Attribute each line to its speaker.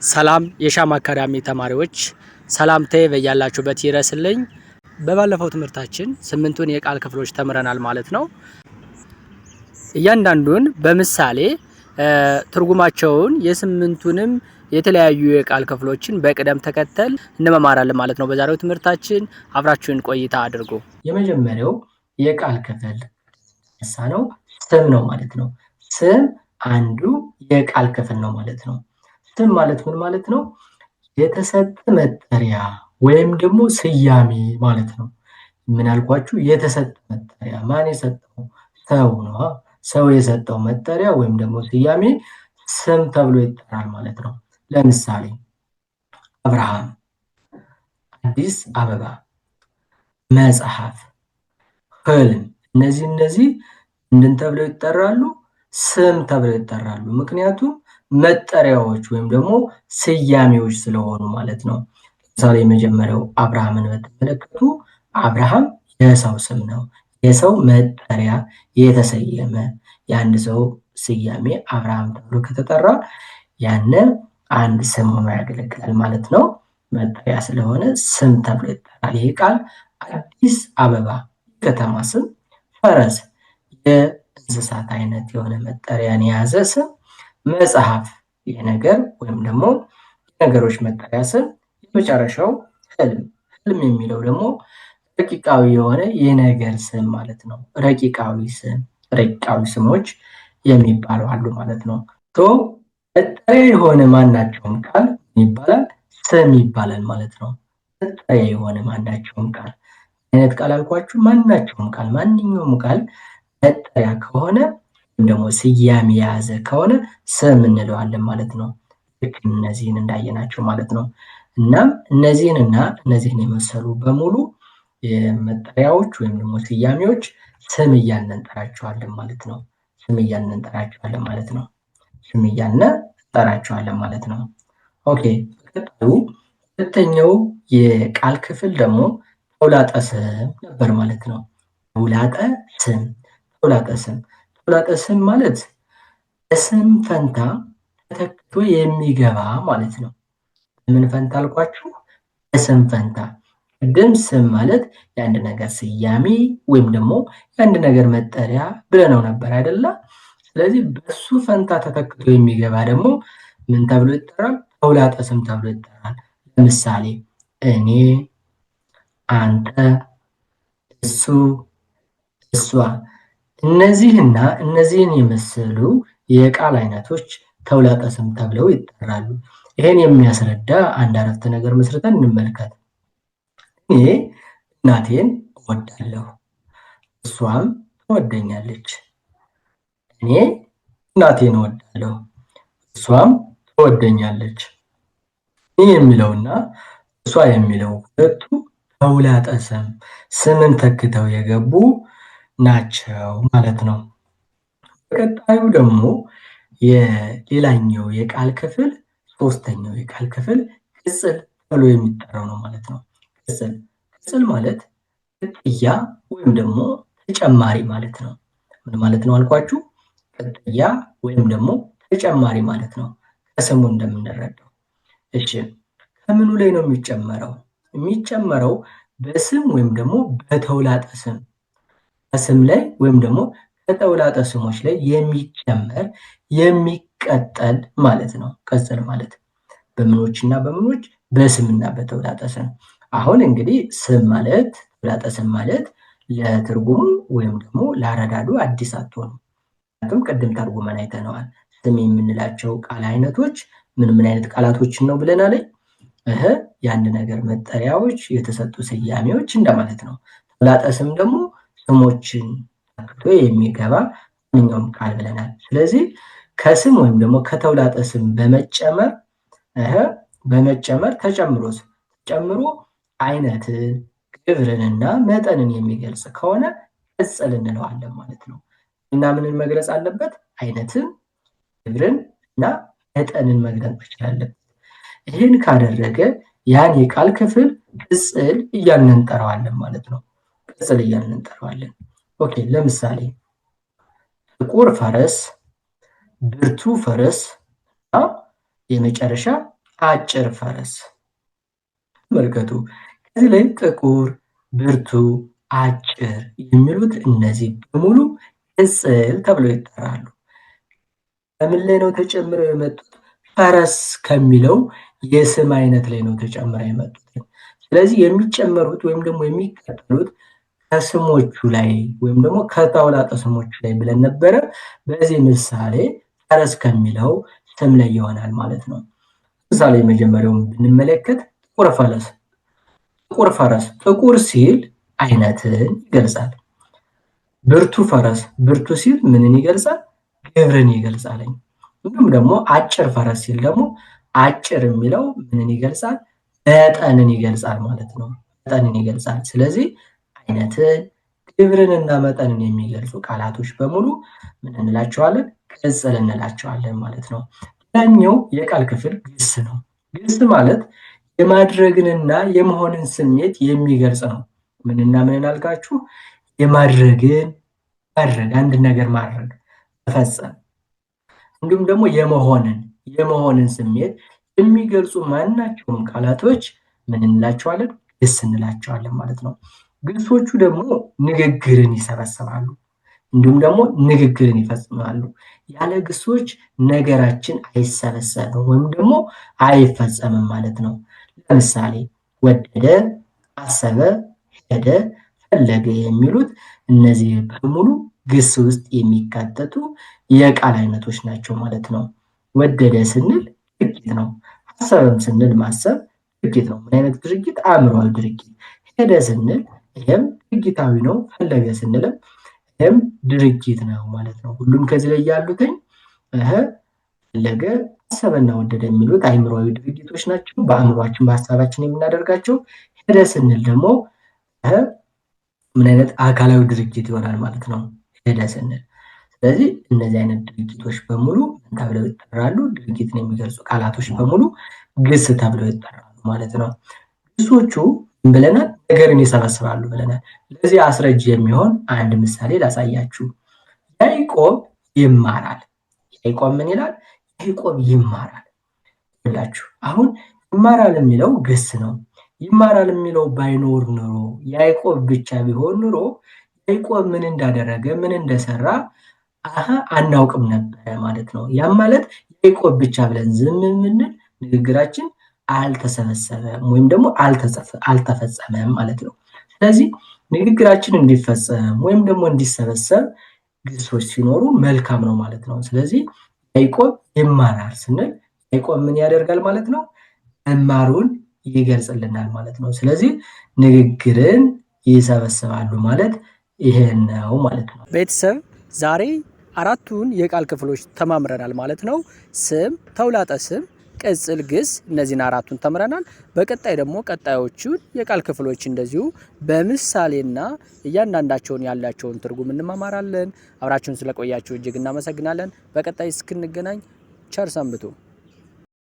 Speaker 1: ሰላም የሻማ አካዳሚ ተማሪዎች፣ ሰላምታዬ በያላችሁበት ይድረስልኝ። በባለፈው ትምህርታችን ስምንቱን የቃል ክፍሎች ተምረናል ማለት ነው። እያንዳንዱን በምሳሌ ትርጉማቸውን የስምንቱንም የተለያዩ የቃል ክፍሎችን በቅደም ተከተል እንመማራለን ማለት ነው። በዛሬው ትምህርታችን አብራችሁን ቆይታ አድርጉ። የመጀመሪያው የቃል ክፍል ነው ስም ነው ማለት ነው። ስም አንዱ የቃል ክፍል ነው ማለት ነው። ስም ማለት ምን ማለት ነው? የተሰጠ መጠሪያ ወይም ደግሞ ስያሜ ማለት ነው። ምን አልኳችሁ? የተሰጠ መጠሪያ። ማን የሰጠው? ሰው ነው። ሰው የሰጠው መጠሪያ ወይም ደግሞ ስያሜ ስም ተብሎ ይጠራል ማለት ነው። ለምሳሌ አብርሃም፣ አዲስ አበባ፣ መጽሐፍ፣ ህልም፣ እነዚህ ምንድን ተብለው ይጠራሉ? ስም ተብለው ይጠራሉ። ምክንያቱም መጠሪያዎች ወይም ደግሞ ስያሜዎች ስለሆኑ ማለት ነው። ለምሳሌ የመጀመሪያው አብርሃምን በተመለከቱ አብርሃም የሰው ስም ነው። የሰው መጠሪያ የተሰየመ የአንድ ሰው ስያሜ አብርሃም ተብሎ ከተጠራ ያነ አንድ ስም ሆኖ ያገለግላል ማለት ነው። መጠሪያ ስለሆነ ስም ተብሎ ይጠራል። ይህ ቃል አዲስ አበባ ከተማ ስም፣ ፈረስ የእንስሳት አይነት የሆነ መጠሪያን የያዘ ስም፣ መጽሐፍ የነገር ወይም ደግሞ የነገሮች መጠሪያ ስም፣ የመጨረሻው ህልም። ህልም የሚለው ደግሞ ረቂቃዊ የሆነ የነገር ስም ማለት ነው። ረቂቃዊ ስም፣ ረቂቃዊ ስሞች የሚባሉ አሉ ማለት ነው። መጠሪያ የሆነ ማናቸውም ቃል ይባላል ስም ይባላል ማለት ነው። መጠሪያ የሆነ ማናቸውም ቃል አይነት ቃል አልኳችሁ። ማናቸውም ቃል፣ ማንኛውም ቃል መጠሪያ ከሆነ ወይም ደግሞ ስያሜ የያዘ ከሆነ ስም እንለዋለን ማለት ነው። ልክ እነዚህን እንዳየናቸው ማለት ነው። እናም እነዚህንና እነዚህን የመሰሉ በሙሉ የመጠሪያዎች ወይም ደግሞ ስያሜዎች ስም እያልን እንጠራቸዋለን ማለት ነው። ስም እያልን እንጠራቸዋለን ማለት ነው። ስም እያልን እንጠራቸዋለን ማለት ነው። Okay፣ በቀጣዩ ሁለተኛው የቃል ክፍል ደግሞ ተውላጠ ስም ነበር ማለት ነው። ተውላጠ ስም፣ ተውላጠ ስም፣ ተውላጠ ስም ማለት በስም ፈንታ ተተክቶ የሚገባ ማለት ነው። ምን ፈንታ አልኳችሁ? በስም ፈንታ። ቅድም ስም ማለት የአንድ ነገር ስያሜ ወይም ደግሞ የአንድ ነገር መጠሪያ ብለነው ነበር አይደለ? ስለዚህ በሱ ፈንታ ተተክቶ የሚገባ ደግሞ ምን ተብሎ ይጠራል? ተውላጠ ስም ተብሎ ይጠራል። ለምሳሌ እኔ፣ አንተ፣ እሱ፣ እሷ፣ እነዚህና እነዚህን የመሰሉ የቃል አይነቶች ተውላጠ ስም ተብለው ይጠራሉ። ይሄን የሚያስረዳ አንድ አረፍተ ነገር መስርተን እንመልከት። እኔ እናቴን እወዳለሁ፣ እሷም ትወደኛለች። እኔ እናቴን እወዳለሁ፣ እሷም ትወደኛለች። እኔ የሚለውና እሷ የሚለው ሁለቱ ተውላጠ ስም፣ ስምን ተክተው የገቡ ናቸው ማለት ነው። በቀጣዩ ደግሞ የሌላኛው የቃል ክፍል ሶስተኛው የቃል ክፍል ቅጽል ተብሎ የሚጠራው ነው ማለት ነው። ቅጽል፣ ቅጽል ማለት ቅጥያ ወይም ደግሞ ተጨማሪ ማለት ነው። ምን ማለት ነው አልኳችሁ? ቅጥያ ወይም ደግሞ ተጨማሪ ማለት ነው። ከስሙ እንደምንረዳው። እሺ፣ ከምኑ ላይ ነው የሚጨመረው? የሚጨመረው በስም ወይም ደግሞ በተውላጠ ስም፣ ከስም ላይ ወይም ደግሞ ከተውላጠ ስሞች ላይ የሚጨመር የሚቀጠል ማለት ነው። ቅጽል ማለት በምኖችና በምኖች፣ በስምና በተውላጠ ስም። አሁን እንግዲህ ስም ማለት ተውላጠ ስም ማለት ለትርጉሙ ወይም ደግሞ ለአረዳዱ አዲስ አትሆኑም። ምክንያቱም ቅድም ተርጉመን አይተነዋል። ስም የምንላቸው ቃል አይነቶች ምን ምን አይነት ቃላቶችን ነው ብለናል? የአንድ ነገር መጠሪያዎች፣ የተሰጡ ስያሜዎች እንደማለት ነው። ተውላጠ ስም ደግሞ ስሞችን ተክቶ የሚገባ ማንኛውም ቃል ብለናል። ስለዚህ ከስም ወይም ደግሞ ከተውላጠ ስም በመጨመር ተጨምሮ አይነትን፣ ግብርንና መጠንን የሚገልጽ ከሆነ ቅጽል እንለዋለን ማለት ነው። እና ምንን መግለጽ አለበት? አይነትን፣ ግብርን እና መጠንን መግለጽ መቻል አለበት። ይህን ካደረገ ያን የቃል ክፍል ቅጽል እያልን እንጠራዋለን ማለት ነው። ቅጽል እያልን እንጠራዋለን። Okay፣ ለምሳሌ ጥቁር ፈረስ፣ ብርቱ ፈረስ እና የመጨረሻ
Speaker 2: አጭር ፈረስ። ተመልከቱ ከዚህ ላይ ጥቁር፣ ብርቱ፣ አጭር የሚሉት እነዚህ በሙሉ ቅጽል ተብለው ይጠራሉ። ከምን ላይ ነው ተጨምረው የመጡት? ፈረስ ከሚለው የስም አይነት ላይ ነው ተጨምረው የመጡት። ስለዚህ የሚጨመሩት ወይም ደግሞ የሚቀጠሉት ከስሞቹ ላይ ወይም ደግሞ ከተውላጠ ስሞቹ ላይ ብለን ነበረ። በዚህ ምሳሌ ፈረስ ከሚለው ስም ላይ ይሆናል ማለት ነው። ምሳሌ የመጀመሪያውን ብንመለከት ጥቁር ፈረስ፣ ጥቁር ፈረስ፣ ጥቁር ሲል አይነትን ይገልጻል። ብርቱ ፈረስ፣ ብርቱ ሲል ምንን ይገልጻል? ግብርን ይገልጻል። እንዲሁም ደግሞ አጭር ፈረስ ሲል ደግሞ አጭር የሚለው ምንን ይገልጻል? መጠንን ይገልጻል ማለት ነው። መጠንን ይገልጻል። ስለዚህ አይነትን፣ ግብርንና መጠንን የሚገልጹ ቃላቶች በሙሉ ምን እንላቸዋለን? ቅጽል እንላቸዋለን ማለት ነው። ሌላኛው የቃል ክፍል ግስ ነው። ግስ ማለት የማድረግንና የመሆንን ስሜት የሚገልጽ ነው። ምንና ምንን አልካችሁ? የማድረግን፣ ማድረግ አንድ ነገር ማድረግ መፈጸም፣ እንዲሁም ደግሞ የመሆንን ስሜት የሚገልጹ ማናቸውም ቃላቶች ምን እንላቸዋለን? ግስ እንላቸዋለን ማለት ነው። ግሶቹ ደግሞ ንግግርን ይሰበስባሉ፣ እንዲሁም ደግሞ ንግግርን ይፈጽማሉ። ያለ ግሶች ነገራችን አይሰበሰብም ወይም ደግሞ አይፈጸምም ማለት ነው። ለምሳሌ ወደደ፣ አሰበ፣ ሄደ፣ ፈለገ የሚሉት እነዚህ በሙሉ ግስ ውስጥ የሚካተቱ የቃል አይነቶች ናቸው ማለት ነው። ወደደ ስንል ድርጊት ነው። አሰበም ስንል ማሰብ ድርጊት ነው። ምን አይነት ድርጊት? አእምሯዊ ድርጊት። ሄደ ስንል ይሄም ድርጊታዊ ነው። ፈለገ ስንልም ይሄም ድርጊት ነው ማለት ነው። ሁሉም ከዚህ ላይ ያሉትኝ ፈለገ፣ አሰበና ወደደ የሚሉት አእምሯዊ ድርጊቶች ናቸው። በአእምሯችን በሀሳባችን የምናደርጋቸው። ሄደ ስንል ደግሞ ምን አይነት አካላዊ ድርጊት ይሆናል ማለት ነው። ሄደ ስንል ስለዚህ እነዚህ አይነት ድርጊቶች በሙሉ ምን ተብለው ይጠራሉ? ድርጊትን የሚገልጹ ቃላቶች በሙሉ ግስ ተብለው ይጠራሉ ማለት ነው። ግሶቹ ብለናል ነገርን ይሰበስባሉ ብለናል። ለዚህ አስረጅ የሚሆን አንድ ምሳሌ ላሳያችሁ። ያዕቆብ ይማራል። ያዕቆብ ምን ይላል? ያዕቆብ ይማራል ብላችሁ አሁን ይማራል የሚለው ግስ ነው። ይማራል የሚለው ባይኖር ኑሮ ያዕቆብ ብቻ ቢሆን ኑሮ ያዕቆብ ምን እንዳደረገ ምን እንደሰራ አናውቅም ነበረ ማለት ነው። ያም ማለት ያዕቆብ ብቻ ብለን ዝም የምንል ንግግራችን አልተሰበሰበም ወይም ደግሞ አልተፈጸመም ማለት ነው። ስለዚህ ንግግራችን እንዲፈጸም ወይም ደግሞ እንዲሰበሰብ ግሶች ሲኖሩ መልካም ነው ማለት ነው። ስለዚህ ያዕቆብ ይማራል ስንል ያዕቆብ ምን ያደርጋል ማለት ነው? መማሩን ይገልጽልናል ማለት ነው። ስለዚህ ንግግርን ይሰበስባሉ ማለት ይሄን ነው ማለት ነው።
Speaker 1: ቤተሰብ ዛሬ አራቱን የቃል ክፍሎች ተማምረናል ማለት ነው። ስም፣ ተውላጠ ስም፣ ቅጽል፣ ግስ እነዚህን አራቱን ተምረናል። በቀጣይ ደግሞ ቀጣዮቹን የቃል ክፍሎች እንደዚሁ በምሳሌና እያንዳንዳቸውን ያላቸውን ትርጉም እንማማራለን። አብራችሁን ስለቆያችሁ እጅግ እናመሰግናለን። በቀጣይ እስክንገናኝ ቸር ሰንብቱ።